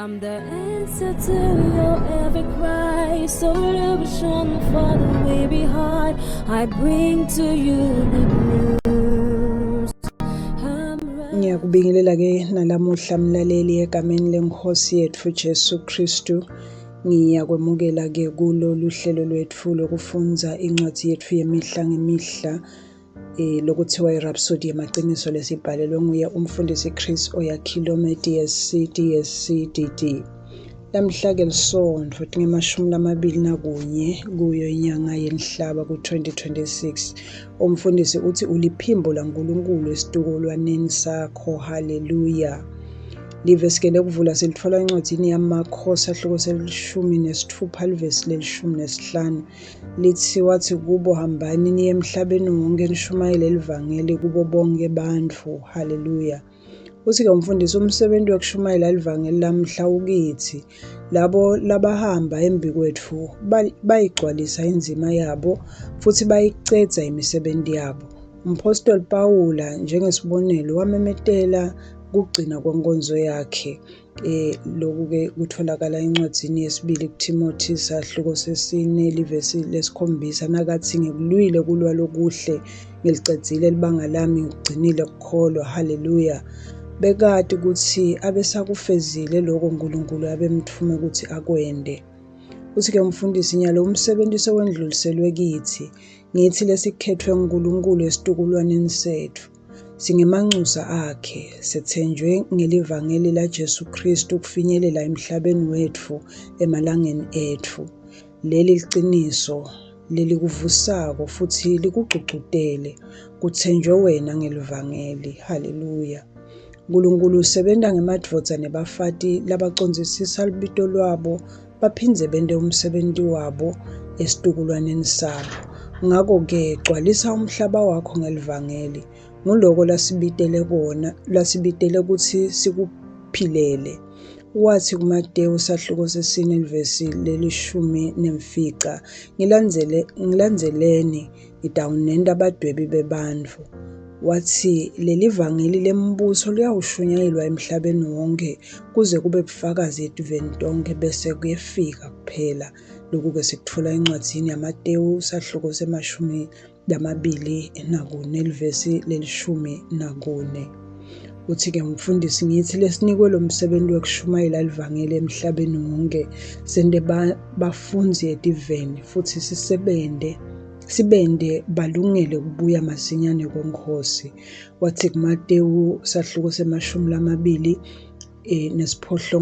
I'm the answer to your every cry, solution for the weary heart. I bring to you the news. I'm ready. Ngiyakubingelela ke nalamuhla mlaleli egameni lenkosi yetfu Jesu Kristu. Ngiyakwemukela ke kulo luhlelo lwetfu lokufundza incwadi yetfu yemihla ngemihla lokuthiwa iRhapsody yamaqiniso lesibhalelwe nguye umfundisi Chris Oyakhilome DSC DSC DD. Lamhla-ke lisontfo tinge-21 kuyo inyanga yenhlaba ku-2026. Umfundisi uthi uliphimbo laNkulunkulu esitukulwaneni sakho. Haleluya. Livesi ke lekuvula silitfola encwadzini yaMakho sahluko se-16 livesi leli-15 litsi wathi kubo hambani niye emhlabeni wonke nishumayele livangeli kubo bonke bantfu. Haleluya. Uthi-ke umfundisi umsebenzi wekushumayela livangeli lamhla ukithi labo labahamba embikwetfu bayigcwalisa indzima yabo futhi bayicedza imisebenti yabo. Umphostoli Pawula njengesibonelo wamemetela kugcina kwenkonzo yakhe. Lokhu-ke kutholakala encwadzini yesibili kuThimothi sahluko sesine livesi lesikhombisa nakathi ngikulwile kulwa lokuhle ngilicedzile libanga lami ngikugcinile kukholwa. Haleluya. Bekati kutsi abesakufezile lokho uNkulunkulu abemthume ukuthi akwente. Uthi-ke umfundisi nyalo umsebenzi sewendluliselwe kithi, ngithi lesikhethwe nguNkulunkulu esitukulwaneni setfu. Singemanxusa akhe, sethenjwe ngelivangeli laJesu Kristu ukufinyelela emhlabeni wetfu emalangeni etfu. Leli liciniso lelikuvusako futhi likugcugcutele, kuthenjwe wena ngelivangeli. Haleluya. Nkulunkulu usebenta ngemadvodza nebafati labacondzisisa lubito lwabo baphindze bente umsebenti wabo esitukulwaneni sabo. Ngako-ke gcwalisa umhlaba wakho ngelivangeli. Nguloko lasibitele kona, lasibitele kutsi sikuphilele. Wathi kuMatewu sahluko sesine livesi leli-15, ngilandzele ngilandzeleni ngitawunenta badwebi bebantfu. Wathi leli vangeli lembuso liyawushunyayelwa emhlabeni wonke kuze kube bufakazi etiveni tonke bese kuyefika kuphela. Lokhu-ke sikutfola encwadzini yaMatewu sahluko se-24 livesi leli-14. Uthi-ke mfundisi ngithi lesinikwe lo msebenzi wekushumayela livangeli emhlabeni wonke sente bafundzi etiveni futhi sisebente sibente balungele kubuya masinyane kweNkhosi. Wathi kuMatewu sahluko se-28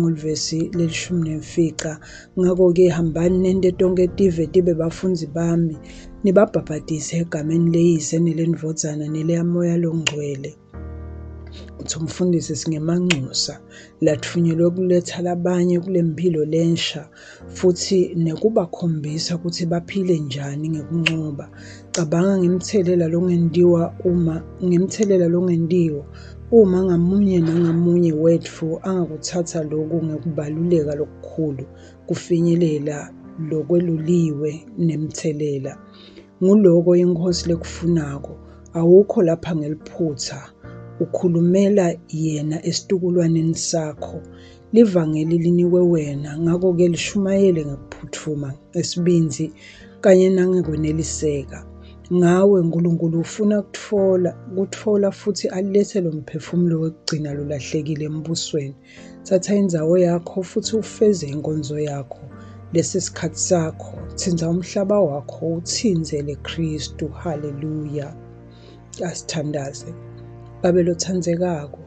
livesi leli-15 ngakho-ke hambani nente tonke tive tibe bafundzi bami nibabhabhadise egameni leyise nelendvodzana neleyamoya longcwele. Uthi umfundisi singemanxusa latfunyelwe kuletha labanye kule mphilo lensha futhi nekubakhombisa ukuthi baphile njani ngekuncoba. Cabanga ngemthelela longentiwa uma ngemthelela longentiwa uma ngamunye nangamunye wetfu angakuthatha loku ngekubaluleka lokukhulu kufinyelela lokweluliwe nemthelela. Nguloko iNkhosi lekufunako. Awukho lapha ngeliphutha. Ukhulumela yena esitukulwaneni sakho. Livangeli linikwe wena, ngakho-ke lishumayele ngekuphutfuma, ngesibindzi kanye nangekweneliseka. Ngawe uNkulunkulu ufuna kutfola, kutfola futhi alethe lo mphefumulo wekugcina lolahlekile embusweni. Thatha indzawo yakho futhi ufeze inkonzo yakho. Lesi sikhathi sakho. Thinza umhlaba wakho uthinzele Kristu. Haleluya. Asithandaze. Babe lothandzekako,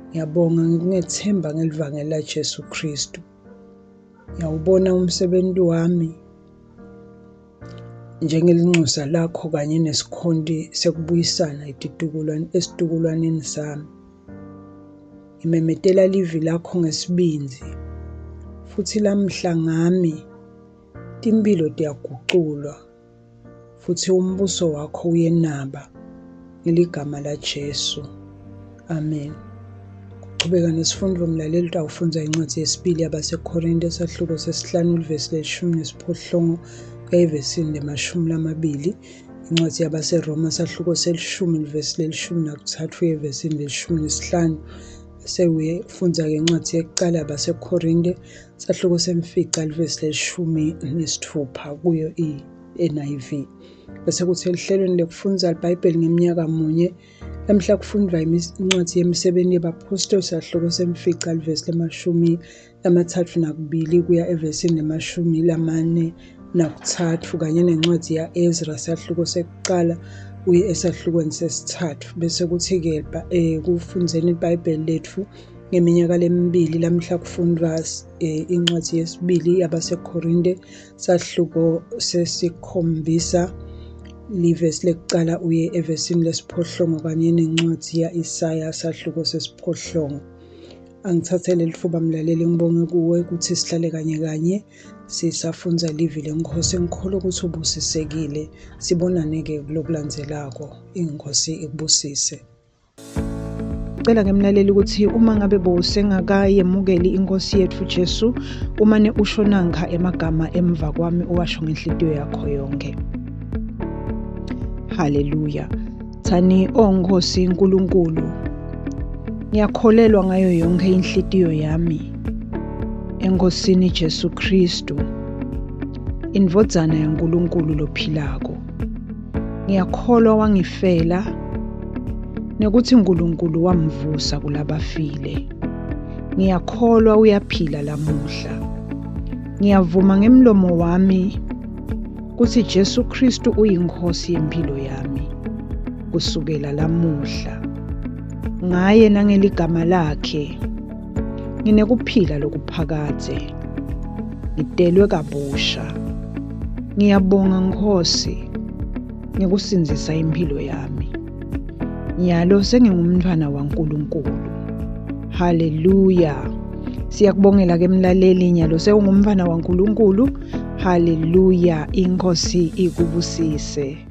ngiyabonga ngikungethemba ngelivangeli laJesu Kristu. Ngiyawubona umsebenzi wami njengelinxusa lakho kanye nesikhonti sekubuyisana esitukulwaneni sami. Ngimemetela livi lakho ngesibindzi futhi lamhla ngami timphilo tiyaguculwa futhi umbuso wakho uyenaba ngeligama laJesu. Amen. Kuchubeka nesifundo mlaleli utawufundza incwadi yesibili yabaseKhorinte esahluko sesihlanu livesi leli-18 kuya evesini lema-20. Incwadi yabaseRoma sahluko seli-10 livesi leli-13 kuya evesini leli-15. Bese uyefundza-ke incwadzi yekucala yabaseKhorinte, sahluko semfica livesi lelishumi nesitfupha kuyo i-NIV. Bese kuthi eluhlelweni lekufundza liBhayibheli ngemnyaka munye, lamhla kufundvwa incwadzi yeMisebenti yebaPhostoli sahluko semfica livesi lemashumi lamathatfu nakubili kuya evesini lemashumi lamane nakutsatfu kanye nencwadzi ya-Ezra sahluko sekucala uye esahlukweni sesitsatfu. Bese kuthi-ke eh, kufundzeni iBhayibheli letfu ngeminyaka lemibili lamhla kufundvwa eh, incwadzi yesibili yabaseKhorinte sahluko sesikhombisa livesi lekucala uye evesini lesiphohlongo kanye nencwadzi ya-Isaya sahluko sesiphohlongo. Angithathe leli thuba mlaleli ngibonge kuwe ukuthi sihlale kanye kanye sisafundza livi leNkhosi. Ngikholwa ukuthi ubusisekile. Sibonane-ke kulokulandzelako. INkhosi ikubusise. Cela ke mlaleli ukuthi uma ngabe bowusengakayemukeli inkosi yethu Jesu umane usho nankha emagama emva kwami uwasho ngenhlitiyo yakho yonke. Haleluya. Thani, O Nkosi Nkulunkulu, ngiyakholelwa ngayo yonke inhlitiyo yami eNkosini Jesu Kristu, iNdvodzana yaNkulunkulu lophilako. Ngiyakholwa wangifela nekuthi uNkulunkulu wamvusa kulabafile. Ngiyakholwa uyaphila lamuhla. Ngiyavuma ngemlomo wami kutsi Jesu Khristu uyiNkhosi yemphilo yami kusukela lamuhla. Ngaye nangeligama lakhe nginekuphila lokuphakadze. Ngitelwe kabusha. Ngiyabonga Nkhosi ngekusindzisa imphilo yami. Nyalo sengingumntfwana waNkulunkulu. Haleluya. Siyakubongela ke mlaleli nyalo sewungumntfwana waNkulunkulu. Haleluya. Inkosi ikubusise.